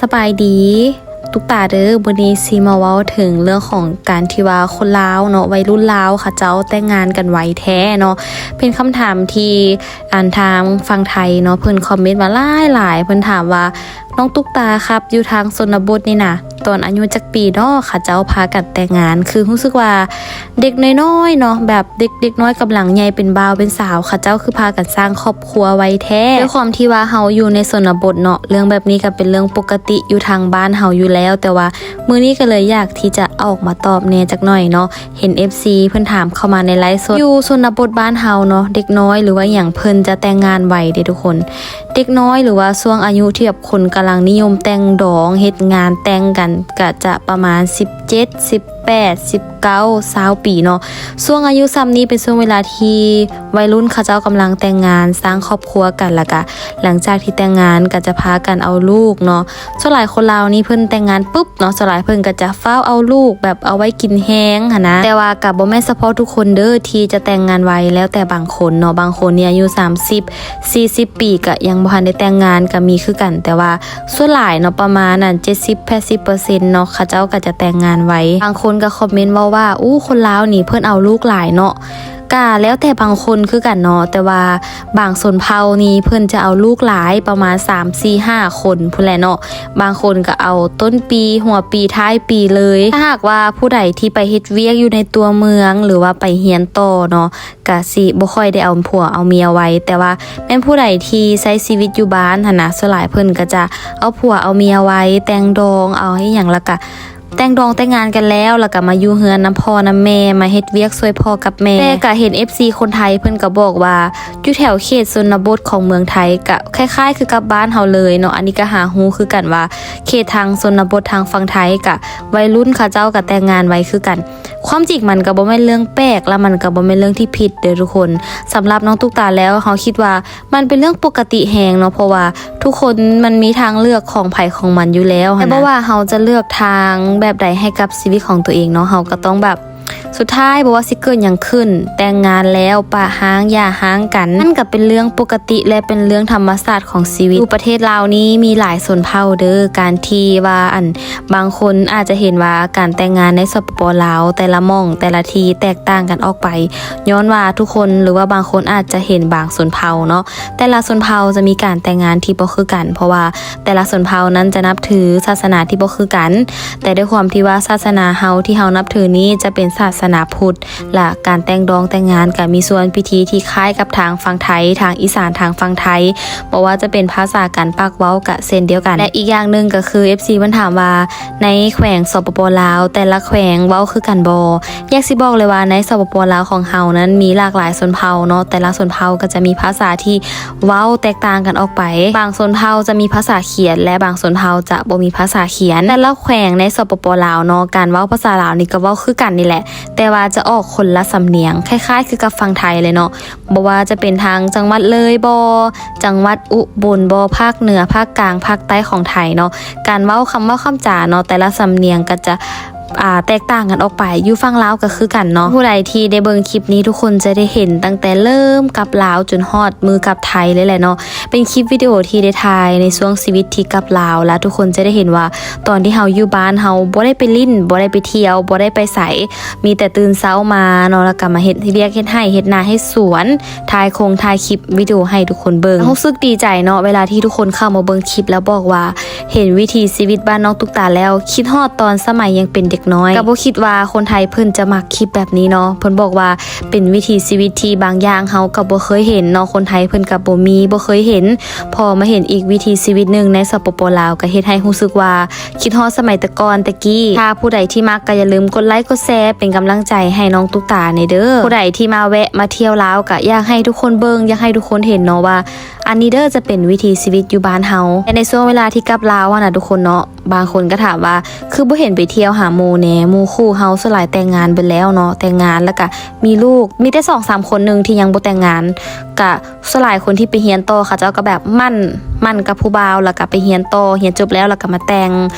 ສະບາຍດີຕຸກຕາເດີ ມື້ນີ້ຊິມາເວົ້າເຖິງເລື່ອງຂອງການທີ່ວ່າຄົນລາວເນາະ ໄວລຸ້ນລາວເຂົາເຈົ້າແຕ່ງງານກັນໄວແທ້ເນາະ. ເປັນຄຳຖາມທີ່ອັນທາງຝັ່ງໄທເນາະ ເພິ່ນຄອມເມັນມາຫຼາຍໆ ເພິ່ນຖາມວ່າ ນ້ອງຕຸກຕາຄັບ ຢູ່ທາງຊົນນະບົດນີ້ນະ ຕອນອາຍຸຈັກປີເນາະ ເຂົາເຈົ້າພາກັນແຕ່ງງານ? ຄືຮູ້ສຶກວ່າເດັກນ້ອຍໆເນາະ ແບບເດັກ ເດັກນ້ອຍກຳລັງໃຫຍ່ເປັນບ່າວເປັນສາວ ເຂົາເຈົ້າຄືພາກັນສ້າງຄອບຄົວໄວແທ້. ດ້ວຍຄວາມທີ່ວ່າເຮົາຢູ່ໃນຊົນນະບົດເນາະ ເລື່ອງແບບນີ້ກໍເປັນເລື່ອງປົກກະຕິຢູ່ທາງບ້ານເຮົາຢູ່ແລ້ວ ແຕ່ວ່າມື້ນີ້ກໍເລີຍຢາກທີ່ຈະອອກມາຕອບແດ່ຈັກໜ່ອຍເນາະ. ເຫັນເອັຟຊີເພິ່ນຖາມເຂົ້າມາໃນໄລຟ໌ສົດ ຢູ່ຊົນນະບົດບ້ານເຮົາເນາະ ເດັກນ້ອຍ ຫຼືວ່າອີ່ຫຍັງ ເພິ່ນຈະແຕ່ງງານໄວເດ້ທຸກຄົນ. ເດັກນ້ອຍ ຫຼືວ່າຊ່ວງອາຍຸທີ່ແບບຄົນກຳລັງນິຍົມແຕ່ງດອງ ເຮັດງານແຕ່ງກັນ ກະຈະປະມານສິບເຈັດ ສິບແປດ ສິບເກົ້າ ຊາວປີເນາະ. ຊ່ວງອາຍຸຊ່ຳນີ້ເປັນຊ່ວງເວລາທີ່ໄວລຸ້ນເຂົາເຈົ້າກຳລັງແຕ່ງງານ ສ້າງຄອບຄົວກັນ ແລ້ວກະຫຼັງຈາກທີ່ແຕ່ງງານກໍຈະພາກັນເອົາລູກເນາະ. ສ່ວນຫຼາຍຄົນລາວນີ້ເພິ່ນແຕ່ງງານປຶບເນາະ ສ່ວນຫຼາຍເພິ່ນກໍຈະຟ້າວເອົາລູກ ແບບເອົາໄວ້ກິນແຮງຫັ້ນນະ. ແຕ່ວ່າກໍບໍ່ແມ່ນສະເພາະທຸກຄົນເດີທີ່ຈະແຕ່ງງານໄວ ແລ້ວແຕ່ບາງຄົນເນາະ. ບາງຄົນນີ້ອາຍຸສາມສິບ ສີ່ສິບປີກໍຍັງບໍ່ທັນໄດ້ແຕ່ງງານກໍມີຄືກັນ ແຕ່ວ່າສ່ວນຫຼາຍເນາະ ປະມານອັນເຈັດສິບ ແປດສິບເປີເຊັນເນາະ ເຂົາເຈົ້າກໍຈະແຕ່ງງານໄວ. ບາງຄົນກໍຄອມເມັນເວົ້າວ່າ ອູ້ ຄົນລາວນີ້ເພິ່ນເອົາລູກຫຼາຍເນາະ. ກະແລ້ວແຕ່ບາງຄົນຄືກັນເນາະ ແຕ່ວ່າບາງຊົນເຜົ່ານີ້ເພິ່ນຈະເອົາລູກຫຼາຍ ປະມານສາມ ສີ່ ຫ້າ ຄົນພຸ້ນແຫຼະເນາະ. ບາງຄົນກໍເອົາຕົ້ນປີ ຫົວປີ ທ້າຍປີເລີຍ. ຖ້າຫາກວ່າຜູ້ໃດທີ່ໄປເຮັດວຽກຢູ່ໃນຕົວເມືອງ ຫຼືວ່າໄປຮຽນຕໍ່ເນາະ ກະຊິບໍ່ຄ່ອຍໄດ້ເອົາຜົວເອົາເມຍໄວ ແຕ່ວ່າແມ່ນຜູ້ໃດທີ່ໃຊ້ຊີວິດຢູ່ບ້ານຫັ້ນນະ ສ່ວນຫຼາຍເພິ່ນກໍຈະເອົາຜົວເອົາເມຍໄວ ແຕ່ງດອງ ເອົາເຮັດຫຍັງ ແລ້ວກະ ແຕ່ງດອງແຕ່ງງານກັນແລ້ວ ແລ້ວກໍມາຢູ່ເຮືອນນຳພໍ່ນຳແມ່ ມາເຮັດວຽກຊ່ວຍພໍ່ກັບແມ່. ແຕ່ກໍເຫັນເອັຟຊີຄົນໄທເພິ່ນກໍບອກວ່າ ຢູ່ແຖວເຂດຊົນນະບົດຂອງເມືອງໄທ ກໍຄ້າຍໆຄືກັບບ້ານເຮົາເລີຍເນາະ. ອັນນີ້ກໍຫາຮູ້ຄືກັນວ່າ ເຂດທາງຊົນນະບົດທາງຝັ່ງໄທ ກໍໄວລຸ້ນເຂົາເຈົ້າກໍແຕ່ງງານໄວຄືກັນ. ຄວາມຈິງມັນກໍບໍ່ແມ່ນເລື່ອງແປກ ແລະມັນກໍບໍ່ແມ່ນເລື່ອງທີ່ຜິດເດີທຸກຄົນ. ສຳລັບນ້ອງຕຸກຕາແລ້ວ ເຮົາຄິດວ່າ ມັນເປັນເລື່ອງປົກກະຕິແຮງເນາະ ເພາະວ່າທຸກຄົນມັນມີທາງເລືອກຂອງໃຜຂອງມັນຢູ່ແລ້ວຫັ້ນນະ. ແຕ່ບໍ່ວ່າເຮົາຈະເລືອກທາງແບບໃດໃຫ້ກັບຊີວິດຂອງຕົວເອງເນາະ ເຮົາກໍຕ້ອງແບບ ສຸດທ້າຍບໍ່ວ່າຊິເກີດຫຍັງຂຶ້ນ ແຕ່ງງານແລ້ວປະຮ້າງຢ່າຮ້າງກັນ ມັນກໍເປັນເລື່ອງປົກກະຕິ ແລະເປັນເລື່ອງທຳມະຊາດຂອງຊີວິດ. ຢູ່ປະເທດລາວນີ້ມີຫຼາຍຊົນເຜົ່າເດີ ການທີ່ວ່າ ອັນ ບາງຄົນອາດຈະເຫັນວ່າການແຕ່ງງານໃນ ສປປ ລາວ ແຕ່ລະໝ່ອງແຕ່ລະທີ່ແຕກຕ່າງກັນອອກໄປ ຍ້ອນວ່າທຸກຄົນ ຫຼືວ່າບາງຄົນອາດຈະເຫັນບາງຊົນເຜົ່າເນາະ ແຕ່ລະຊົນເຜົ່າຈະມີການແຕ່ງງານທີ່ບໍ່ຄືກັນ ເພາະວ່າແຕ່ລະຊົນເຜົ່ານັ້ນຈະນັບຖືສາສະໜາທີ່ບໍ່ຄືກັນ. ແຕ່ດ້ວຍຄວາມທີ່ວ່າສາສະໜາເຮົາທີ່ເຮົານັບຖືນີ້ຈະເປັນສາສະໜາພຸດ ແລະການແຕ່ງດອງແຕ່ງງານກໍມີສ່ວນພິທີທີ່ຄ້າຍກັບທາງຝັ່ງໄທ ທາງອີສານ ທາງຝັ່ງໄທ ບໍ່ວ່າຈະເປັນພາສາການປາກເວົ້າກໍເຊັ່ນດຽວກັນ. ແລະອີກຢ່າງໜຶ່ງກໍຄື ເອັຟຊີເພິ່ນຖາມວ່າ ໃນແຂວງ ສປປ ລາວ ແຕ່ລະແຂວງເວົ້າຄືກັນບໍ່? ຢາກຊິບອກເລີຍວ່າໃນ ສປປ ລາວ ຂອງເຮົານັ້ນມີຫຼາກຫຼາຍຊົນເຜົ່າເນາະ ແຕ່ລະຊົນເຜົ່າກໍຈະມີພາສາທີ່ເວົ້າແຕກຕ່າງກັນອອກໄປ. ບາງຊົນເຜົ່າຈະມີພາສາຂຽນ ແລະບາງຊົນເຜົ່າຈະບໍ່ມີພາສາຂຽນ. ແຕ່ລະແຂວງໃນ ສປປ ລາວ ເນາະ ການເວົ້າພາສາລາວນີ້ກໍເວົ້າຄືກັນນີ້ແຫຼະ ແຕ່ວ່າຈະອອກຄົນລະສຳນຽງ ຄ້າຍໆຄືກັບຝັ່ງໄທເລີຍເນາະ. ບໍ່ວ່າຈະເປັນທາງຈັງຫວັດເລີຍບໍ ຈັງຫວັດອຸບົນບໍ ພາກເໜືອ ພາກກາງ ພາກໃຕ້ຂອງໄທເນາະ ການເວົ້າ ຄຳເວົ້າຄຳຈາເນາະ ແຕ່ລະສຳນຽງກໍຈະ ອ່າ ແຕກຕ່າງກັນອອກໄປ. ຢູ່ຝັ່ງລາວກໍຄືກັນເນາະ. ຜູ້ໃດທີ່ໄດ້ເບິ່ງຄລິບນີ້ ທຸກຄົນຈະໄດ້ເຫັນຕັ້ງແຕ່ເລີ່ມກັບລາວຈົນຮອດມື້ກັບໄທເລີຍແຫຼະເນາະ. ເປັນຄລິບວິດີໂອທີ່ໄດ້ຖ່າຍໃນຊ່ວງຊີວິດທີ່ກັບລາວ ແລະທຸກຄົນຈະໄດ້ເຫັນວ່າ ຕອນທີ່ເຮົາຢູ່ບ້ານ ເຮົາບໍ່ໄດ້ໄປຫຼິ້ນ ບໍ່ໄດ້ໄປທ່ຽວ ບໍ່ໄດ້ໄປໃສ ມີແຕ່ຕື່ນເຊົ້າມາເນາະ ແລ້ວກໍມາເຮັດວຽກ ເຮັດໄຮ່ ເຮັດນາ ເຮັດສວນ ຖ່າຍຄົງ ຖ່າຍຄລິບວິດີໂອໃຫ້ທຸກຄົນເບິ່ງ. ຮູ້ສຶກດີໃຈເນາະ ເວລາທີ່ທຸກຄົນເຂົ້າມາເບິ່ງຄລິບ ແລ້ວບອກວ່າເຫັນວິຖີຊີວິດບ້ານນ້ອງຕຸກຕາແລ້ວ ຄິດຮອດຕອນສະໄໝຍັງເປັນເດັກນ້ອຍ. ກໍບໍ່ຄິດວ່າຄົນໄທເພິ່ນຈະມັກຄລິບແບບນີ້ເນາະ. ເພິ່ນບອກວ່າເປັນວິຖີຊີວິດທີ່ບາງຢ່າງເຮົາກໍບໍ່ເຄີຍເຫັນເນາະ ຄົນໄທເພິ່ນກໍບໍ່ມີ ບໍ່ເຄີຍເຫັນ. ພໍມາເຫັນອີກວິຖີຊີວິດໜຶ່ງໃນ ສປປ ລາວ ກໍເຮັດໃຫ້ຮູ້ສຶກວ່າ ຄິດຮອດສະໄໝແຕ່ກ່ອນແຕ່ກີ້. ຖ້າຜູ້ໃດທີ່ມັກກໍຢ່າລືມກົດໄລກົດແຊເປັນກຳລັງໃຈໃຫ້ນ້ອງຕຸກຕາແດ່ເດີ. ຜູ້ໃດທີ່ມາແວະມາທ່ຽວລາວ ກໍຢາກໃຫ້ທຸກຄົນເບິ່ງ ຢາກໃຫ້ທຸກຄົນເຫັນເນາະວ່າ ອັນນີ້ເດີຈະເປັນວິຖີຊີວິດຢູ່ບ້ານເຮົາ. ແລະໃນຊ່ວງເວລາທີ່ກັບລາວຫັ້ນນະທຸກຄົນເນາະ ບາງຄົນກໍຖາມວ່າ ຄືບໍ່ເຫັນໄປທ່ຽວຫາໝູ່ແດ່? ໝູ່ຄູ່ເຮົາສ່ວນຫຼາຍແຕ່ງງານເບິດແລ້ວເນາະ ແຕ່ງງານແລ້ວກໍມີລູກ ມີແຕ່ສອງສາມຄົນໜຶ່ງທີ່ຍັງບໍ່ແຕ່ງງານ ກະ ສ່ວນຫຼາຍຄົນທີ່ໄປຮຽນຕໍ່ ເຂົາເຈົ້າກໍແບບໝັ້ນ ໝັ້ນກັບຜູ້ບ່າວ ແລ້ວກໍໄປຮຽນຕໍ່ ຮຽນຈົບແລ້ວ ແລ້ວກໍມາແຕ່ງ.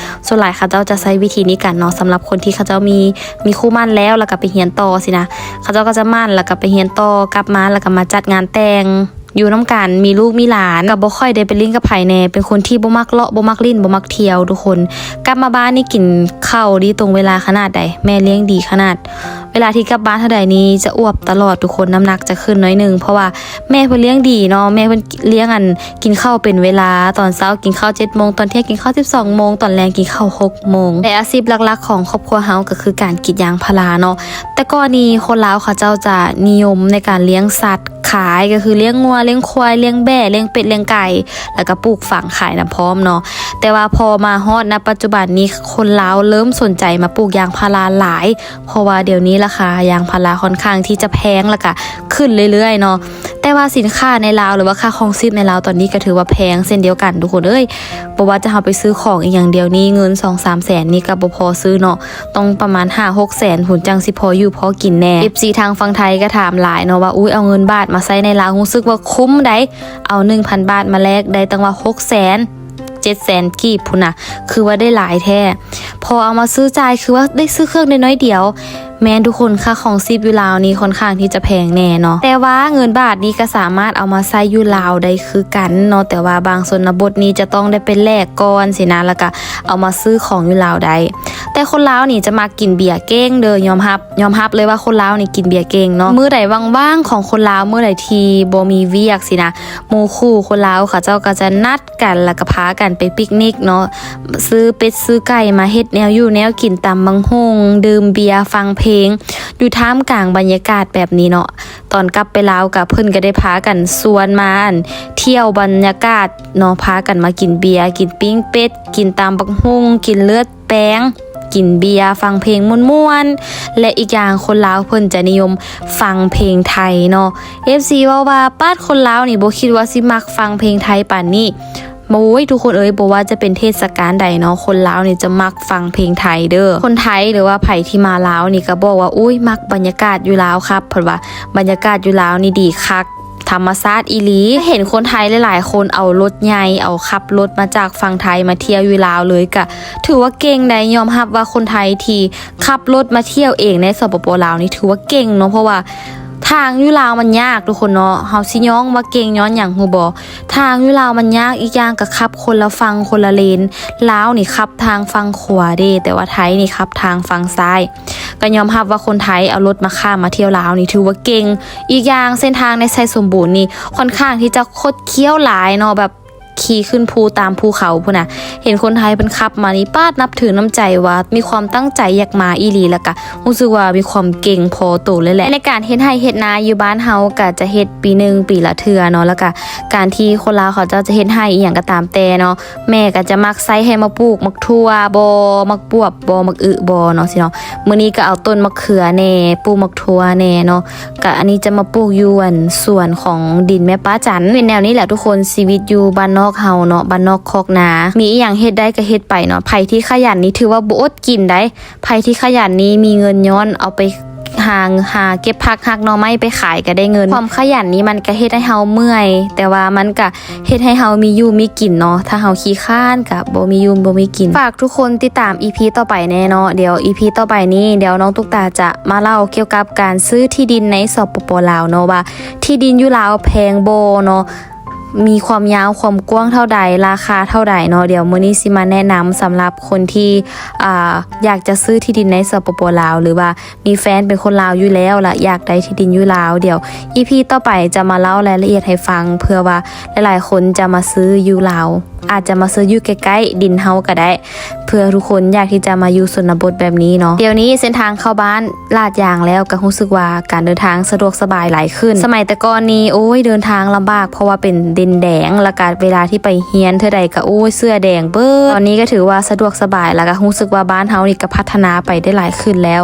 ສ່ວນຫຼາຍເຂົາເຈົ້າຈະໃຊ້ວິທີນີ້ກັນເນາະ. ສຳລັບຄົນທີ່ເຂົາເຈົ້າມີ ມີຄູ່ໝັ້ນແລ້ວ ແລ້ວກໍໄປຮຽນຕໍ່ຊີ້ນະ ເຂົາເຈົ້າກໍຈະໝັ້ນ ແລ້ວກໍໄປຮຽນຕໍ່ ກັບມາ ແລ້ວກໍມາຈັດງານແຕ່ງ ຢູ່ນຳກັນ ມີລູກມີຫຼານ ກໍບໍ່ຄ່ອຍໄດ້ໄປຫຼິ້ນກັບໃຜແດ່ ເປັນຄົນທີ່ບໍ່ມັກເລາະ ບໍ່ມັກຫຼິ້ນ ບໍ່ມັກທ່ຽວທຸກຄົນ. ກັບມາບ້ານນີ້ກິນເຂົ້າດີຕົງເວລາຂະໜາດໃດ ແມ່ລ້ຽງດີຂະໜາດ. ເວລາທີ່ກັບບ້ານເທື່ອໃດນີ້ຈະອວບຕະຫຼອດທຸກຄົນ ນ້ຳໜັກຈະຂຶ້ນໜ້ອຍໜຶ່ງ ເພາະວ່າແມ່ເພິ່ນລ້ຽງດີເນາະ ແມ່ເພິ່ນລ້ຽງ ອັນ ກິນເຂົ້າເປັນເວລາ ຕອນເຊົ້າກິນເຂົ້າເຈັດໂມງ ຕອນທ່ຽງກິນເຂົ້າສິບສອງໂມງ ຕອນແລງກິນເຂົ້າຫົກໂມງ. ແລະ ອາຊີບຫຼັກໆຂອງຄອບຄົວເຮົາກໍຄືການກຣີດຢາງພາລາເນາະ. ແຕ່ກ່ອນນີ້ຄົນລາວເຂົາເຈົ້າຈະນິຍົມໃນການລ້ຽງສັດຂາຍ ກໍຄືລ້ຽງງົວ ລ້ຽງຄວາຍ ລ້ຽງແບ້ ລ້ຽງເປັດ ລ້ຽງໄກ່ ແລ້ວກໍປູກຝັງຂາຍນຳພ້ອມເນາະ. ແຕ່ວ່າພໍມາຮອດ ນະ ປັດຈຸບັນນີ້ ຄົນລາວເລີ່ມສົນໃຈມາປູກຢາງພາລາຫຼາຍ ເພາະວ່າດຽວນີ້ລາຄາຢາງພາລາຂ້ອນຂ້າງທີ່ຈະແພງ ແລ້ວກະຂຶ້ນເລື້ອຍໆເນາະ. ແຕ່ວ່າສິນຄ້າໃນລາວ ຫຼືວ່າຄ່າຄອງຊີບໃນລາວຕອນນີ້ກໍຖືວ່າແພງເຊັ່ນດຽວກັນທຸກຄົນເອີຍ. ບໍ່ວ່າຈະເຮົາໄປຊື້ຂອງອີ່ຫຍັງດຽວນີ້ ເງິນສອງສາມແສນນີ້ກໍບໍ່ພໍຊື້ເນາະ ຕ້ອງປະມານຫ້າຫົກແສນພຸ້ນ ຈັ່ງຊິພໍຢູ່ພໍກິນແດ່. ເອັຟຊີທາງຝັ່ງໄທກໍຖາມຫຼາຍເນາະວ່າ ອຸ້ຍ ເອົາເງິນບາດມາໃຊ້ໃນລາວ ຮູ້ສຶກວ່າຄຸ້ມໃດ ເອົາໜຶ່ງພັນບາດມາແລກໄດ້ຕັ້ງວ່າຫົກແສນ ເຈັດແສນກີບພຸ້ນນະ ຄືວ່າໄດ້ຫຼາຍແທ້. ພໍເອົາມາຊື້ຈ່າຍ ຄືວ່າໄດ້ຊື້ເຄື່ອງໄດ້ໜ້ອຍດຽວ. ແມ່ນທຸກຄົນ ຄ່າຄອງຊີບຢູ່ລາວນີ້ຂ້ອນຂ້າງທີ່ຈະແພງແດ່ເນາະ ແຕ່ວ່າເງິນບາດນີ້ກໍສາມາດເອົາມາໃຊ້ຢູ່ລາວໄດ້ຄືກັນເນາະ ແຕ່ວ່າບາງຊົນນະບົດນີ້ຈະຕ້ອງໄດ້ໄປແລກກ່ອນຊີ້ນະ ແລ້ວກໍເອົາມາຊື້ຂອງຢູ່ລາວໄດ້. ແຕ່ຄົນລາວນີ້ຈະມັກກິນເບຍເກັ່ງເດີ ຍອມຮັບ ຍອມຮັບເລີຍວ່າຄົນລາວນີ້ກິນເບຍເກັ່ງເນາະ. ມື້ໃດວ່າງໆຂອງຄົນລາວ ມື້ໃດທີ່ບໍ່ມີວຽກຊີ້ນະ ໝູ່ຄູ່ຄົນລາວເຂົາເຈົ້າກໍຈະນັດ ກັນ ແລ້ວກໍພາກັນໄປປິກນິກເນາະ ຊື້ເປັດຊື້ໄກ່ມາເຮັດແນວຢູ່ແນວກິນ ຕຳບັກຫຸ່ງ ດື່ມເບຍ ຟັງເພງ ຢູ່ທ່າມກາງບັນຍາກາດແບບນີ້ເນາະ. ຕອນກັບໄປລາວກໍ ເພິ່ນກໍໄດ້ພາກັນຊວນມາ ອັນ ທ່ຽວບັນຍາກາດເນາະ ພາກັນມາກິນເບຍ ກິນປີ້ງເປັດ ກິນຕຳບັກຫຸ່ງ ກິນເລືອດແປງ ກິນເບຍ ຟັງເພງມ່ວນໆ ແລະ ອີກຢ່າງຄົນລາວເພິ່ນຈະນິຍົມຟັງເພງໄທເນາະ. ເອັຟຊີເວົ້າວ່າ ປາດ ຄົນລາວນີ້ບໍ່ຄິດວ່າຊິມັກຟັງເພງໄທປານນີ້. ໂອ້ຍ ທຸກຄົນເອີຍ ບໍ່ວ່າຈະເປັນເທດສະການໃດເນາະ ຄົນລາວນີ້ຈະມັກຟັງເພງໄທເດີ. ຄົນໄທ ຫຼືວ່າໃຜທີ່ມາລາວນີ້ກໍບອກວ່າ ອຸ້ຍ ມັກບັນຍາກາດຢູ່ລາວຄັກ ເພິ່ນວ່າບັນຍາກາດຢູ່ລາວນີ້ດີຄັກ ທຳມະຊາດອີ່ຫຼີ. ເຫັນຄົນໄທຫຼາຍໆຄົນເອົາລົດໃຫຍ່ ເອົາຂັບລົດມາຈາກຝັ່ງໄທມາທ່ຽວຢູ່ລາວເລີຍ ກະຖືວ່າເກັ່ງໃດ໋. ຍອມຮັບວ່າຄົນໄທທີ່ຂັບລົດມາທ່ຽວເອງໃນ ສປປ ລາວ ນີ້ຖືວ່າເກັ່ງເນາະ ເພາະວ່າ ທາງຢູ່ລາວມັນຍາກທຸກຄົນເນາະ ເຮົາຊິຍ້ອງວ່າເກັ່ງຍ້ອນຫຍັງຮູ້ບໍ່? ທາງຢູ່ລາວມັນຍາກ ອີກຢ່າງກໍຂັບຄົນລະຝັ່ງຄົນລະເລນ. ລາວນີ້ຂັບທາງຝັ່ງຂວາເດ້ ແຕ່ວ່າໄທນີ້ຂັບທາງຝັ່ງຊ້າຍ. ກໍຍອມຮັບວ່າຄົນໄທເອົາລົດມາຂ້າມມາທ່ຽວລາວນີ້ຖືວ່າເກັ່ງ. ອີກຢ່າງເສັ້ນທາງໃນໄຊສົມບູນນີ້ຂ້ອນຂ້າງທີ່ຈະຄົດຄ້ຽວຫຼາຍເນາະ ແບບ ຂີ່ຂຶ້ນພູຕາມພູເຂົາພຸ້ນນະ. ເຫັນຄົນໄທເພິ່ນຂັບມານີ້ ປາດ ນັບຖືນ້ຳໃຈວ່າມີຄວາມຕັ້ງໃຈຢາກມາອີ່ຫຼີ ແລ້ວກະຮູ້ສຶກວ່າມີຄວາມເກັ່ງພໍໂຕເລີຍແຫຼະ. ໃນການເຮັດໄຮ່ເຮັດນາຢູ່ບ້ານເຮົາກະຈະເຮັດປີໜຶ່ງ ປີລະເທື່ອເນາະ. ແລ້ວກະການທີ່ຄົນລາວເຂົາເຈົ້າຈະເຮັດໄຮ່ອີ່ຫຍັງກໍຕາມແຕ່ເນາະ ແມ່ກໍຈະມັກໃສ່ໃຫ້ມາປູກໝາກຖົ່ວບໍ ໝາກບວບບໍ ໝາກອຶບໍເນາະ ຊີ້ເນາະ. ມື້ນີ້ກໍເອົາຕົ້ນໝາກເຂືອແດ່ ປູກໝາກຖົ່ວແດ່ເນາະ. ກະອັນນີ້ຈະມາປູກຢູ່ ອັນ ສວນຂອງດິນແມ່ປ້າຈັນ. ເປັນແນວນີ້ແຫຼະທຸກຄົນ ຊີວິດຢູ່ບ້ານນອກເຮົາເນາະ ບ້ານນອກຄອກນາ ມີອີ່ຫຍັງເຮັດໄດ້ກໍເຮັດໄປເນາະ. ໃຜທີ່ຂະຫຍັນນີ້ຖືວ່າບໍ່ອົດກິນໃດ໋ ໃຜທີ່ຂະຫຍັນນີ້ມີເງິນຍ້ອນ ເອົາໄປຫາ ຫາເກັບຜັກຫັກໜໍ່ໄມ້ໄປຂາຍກໍໄດ້ເງິນ. ຄວາມຂະຫຍັນນີ້ມັນກໍເຮັດໃຫ້ເຮົາເມື່ອຍ ແຕ່ວ່າມັນກະເຮັດໃຫ້ເຮົາມີຢູ່ມີກິນເນາະ ຖ້າເຮົາຂີ້ຄ້ານກະບໍ່ມີຢູ່ບໍ່ມີກິນ. ຝາກທຸກຄົນຕິດຕາມອີພີຕໍ່ໄປແດ່ເນາະ. ດຽວອີພີຕໍ່ໄປນີ້ ດຽວນ້ອງຕຸກຕາຈະມາເລົ່າກ່ຽວກັບການຊື້ທີ່ດິນໃນ ສປປ ລາວ ເນາະ ວ່າທີ່ດິນຢູ່ລາວແພງບໍ່ເນາະ ມີຄວາມຍາວຄວາມກວ້າງເທົ່າໃດ ລາຄາເທົ່າໃດເນາະ. ດຽວມື້ນີ້ຊິມາແນະນຳສຳລັບຄົນທີ່ ອ່າ ຢາກຈະຊື້ທີ່ດິນໃນ ສປປ ລາວ ຫຼືວ່າ ມີແຟນເປັນຄົນລາວຢູ່ແລ້ວ ແລະ ຢາກໄດ້ທີ່ດິນຢູ່ລາວ. ດຽວອີພີຕໍ່ໄປຈະມາເລົ່າລາຍລະອຽດໃຫ້ຟັງ ເພື່ອວ່າຫຼາຍໆຄົນຈະມາຊື້ຢູ່ລາວ ອາດຈະມາຊື້ຢູ່ໃກ້ໆດິນເຮົາກໍໄດ້ ເພື່ອທຸກຄົນຢາກທີ່ຈະມາຢູ່ຊົນນະບົດແບບນີ້ເນາະ. ດຽວນີ້ເສັ້ນທາງເຂົ້າບ້ານລາດຢາງແລ້ວ ກໍຮູ້ສຶກວ່າການເດີນທາງສະດວກສະບາຍຫຼາຍຂຶ້ນ. ສະໄໝແຕ່ກ່ອນນີ້ ໂອ້ຍ ເດີນທາງລຳບາກ ເພາະວ່າເປັນດິນແດງ ແລ້ວກໍເວລາທີ່ໄປຮຽນເທື່ອໃດກໍ ໂອ້ຍ ເສື້ອແດງເບີດ. ຕອນນີ້ກໍຖືວ່າສະດວກສະບາຍ ແລ້ວກໍຮູ້ສຶກວ່າບ້ານເຮົານີ້ກໍພັດທະນາໄປໄດ້ຫຼາຍຂຶ້ນແລ້ວ.